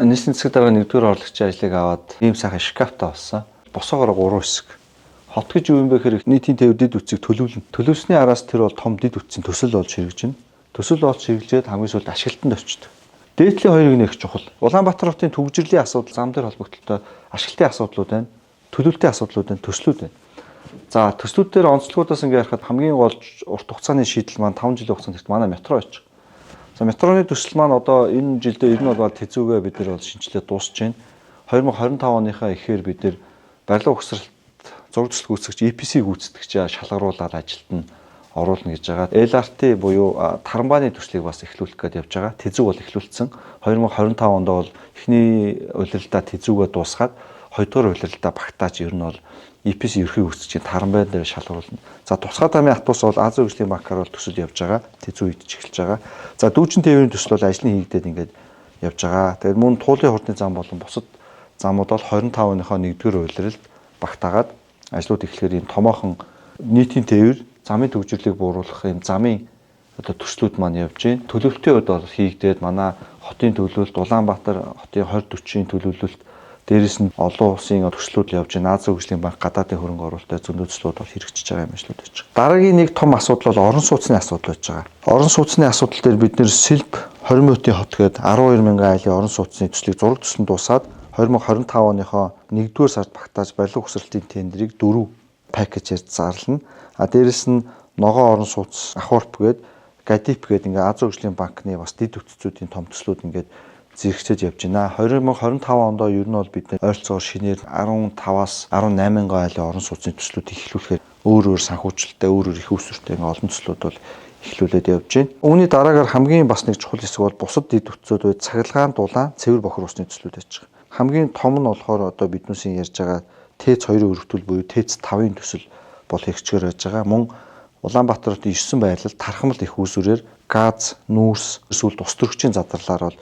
Нийслэлийн засаг даргын 1-р орлогчийн ажлыг аваад ийм сайхан шкафтай болсон. Босоогоор 3 хэсэг. Хот гэж юу юм бэ гэхээр нийтийн тээвэр дэд үтсийг төлөвлөнө. Төлөвлөсний араас тэр бол том дэд үтсийн төсөл болж хэрэгжинэ. Төсөл болж хэрэгжээд хамгийн сүүлд ашиглалтанд очдог. Дээдлийн хоёрыг нэх чухал. Улаанбаатар хотын түгжрэлийн асуудал зам дээр холбогдлолтой ашиглалтын асуудлууд байна. Төлөвлөлтийн асуудлууд байна, төслүүд байна. За төслүүд дээр онцлогуудаас ингээ ярихад хамгийн гол урт хугацааны шийдэл маань 5 жилийн хугацаанд хэрэгтэй манай метро байж. За метроны төсөл маань одоо энэ жилдээ ер нь бол тэзүүгээ бид нар бол шинжилээд дуусч байна. 2025 оныхаа ихээр бид нар барилга угсралт зураг төсөл гүйцэтгэгч EPC гүйцэтгэгч шалгаруулаад ажилд нь оруулна гэж байгаа. LRT буюу тарамбааны төслийг бас эхлүүлэх гээд явж байгаа. Тэзүү бол эхлүүлсэн. 2025 онд бол эхний улиралдаа тэзүүгээ дуусгаад хоёрдугаар улиралдаа багтааж ер нь бол EPC ерхий үүсгэж тарамбай дээр шалгаруулна. За тусгай дамын автобус бол Азийн хөгжлийн банкар бол төсөл явж байгаа. Тэзүү идэж эхэлж байгаа. За дүүжин тээврийн төсөл бол ажлын хийгдээд ингээд явж байгаа. Тэгээд мөн туулын хурдны зам болон бусад замууд бол 25 оныхоо 1-р улиралд багтаагаад ажлууд эхлэхээр ийм томоохон нийтийн тээвэр замын төвжирлийг бууруулах ийм замын одоо төслүүд маань явж байна. Төлөвлөлтийн хувьд бол хийгдээд манай хотын төлөвлөлт Улаанбаатар хотын 2040-ийн төлөвлөлт дээрэс нь олон улсын төслүүд явж байна. Азийн хөгжлийн банк гадаадын хөрөнгө оруулалттай зөндөө төслүүд бол хэрэгжиж байгаа юм ажлууд байж байгаа. Дараагийн нэг том асуудал бол орон сууцны асуудал байж байгаа. Орон сууцны асуудал дээр бид нэр Сэлб 20 минутын хот гээд 12 мянган айлын орон сууцны төслийг зураг төслөнд дуусаад 2025 оныхоо 1-р сард багтааж барилга хүсрэлтийн тендерийг 4 пакэжээр зарлана. А дээрэс нь ногоон орон сууц Ахурп гээд Гадип гээд ингээ Азийн хөгжлийн банкны бас дэд бүтцүүдийн том төслүүд ингээд зэрэгцэж явж байна. 2025 онд ер нь бол бид ойролцоогоор шинээр 15-аас 18 мянган айлын орон сууцны төслүүдийг эхлүүлэхээр өөр өөр санхүүжилттэй, өөр өөр их усүртэй ингээ олон төслүүд бол эхлүүлээд явж байна. Үүний дараагаар хамгийн бас нэг чухал хэсэг бол бусад дэд бүтцүүд буюу цахилгаан, дулаан, цэвэр бохир усны төслүүд байж байгаа. Хамгийн том нь болохоор одоо биднүүсийн ярьж байгаа ТЭЦ 2-ын өргөтгөл буюу ТЭЦ 5-ын төсөл бол хэрэгжгээр байж байгаа. Мөн Улаанбаатар хотын 9 байрлал тархамл их үүсвэрээр газ, нүүрс, эсвэл тус төрөгчийн задарлаар бол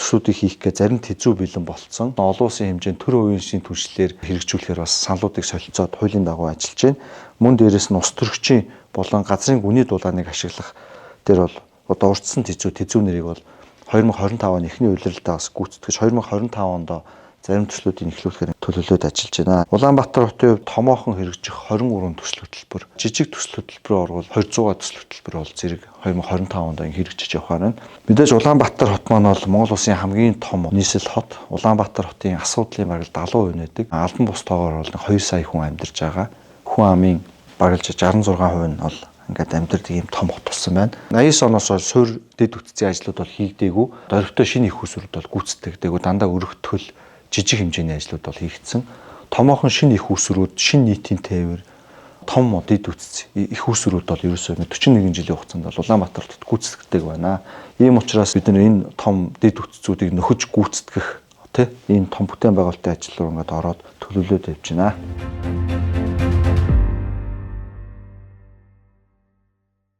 төслүүдийг хийх гээ зарим тэзүү бэлэн болцсон. Олон улсын хэмжээнд төр хувийн шин түншлэлээр хэрэгжүүлэхээр бас саналуудыг солилцоод хуулийн дагуу ажиллаж байна. Мөн дээрэс нь ус төрөгчийн болон газрын гүний дулааныг ашиглах дээр бол одоо урдсан тэзүү нэрийг бол 2025 оны эхний улиралдаа бас гүйцэтгэж 2025 онд зарим төслүүдийг эхлүүлэхээр төлөвлөд ажиллаж байна. Улаанбаатар хотын хувьд томоохон хэрэгжих 23 төсөл хөтөлбөр, жижиг төсөл хөтөлбөрөөр орвол 200 төсөл хөтөлбөр бол зэрэг 2025 онд хэрэгжиж явахаар байна. Мэдээж Улаанбаатар хот маань бол Монгол улсын хамгийн том нийслэл хот. Улаанбаатар хотын асуудлын бараг 70% нэдэг. Албан бус тоогоор бол 2 сая хүн амьдарч байгаа. Хүн амын бараг 66% нь бол ингээд амьдардаг ийм том хот болсон байна. 89 оноос хойш суурь дэд бүтцийн ажлууд бол хийгдээгүй. Дөрвтөө шинэ их усрууд бол гүйцэтгэгдээгүй. Дандаа өргөтгөл жижиг хэмжээний ажлууд бол хийгдсэн. Томоохон шинэ их усрууд, шинэ нийтийн тээвэр, том дэд бүтц их усрууд бол ерөөсөө 41 жилийн хугацаанд бол Улаанбаатар хотод гүйцэтгэдэг байна. Ийм учраас бид нар энэ том дэд бүтцүүдийг нөхөж гүйцэтгэх тий ийм том бүтээн байгуулалтын ажил руу ингээд ороод төлөвлөд явж байна.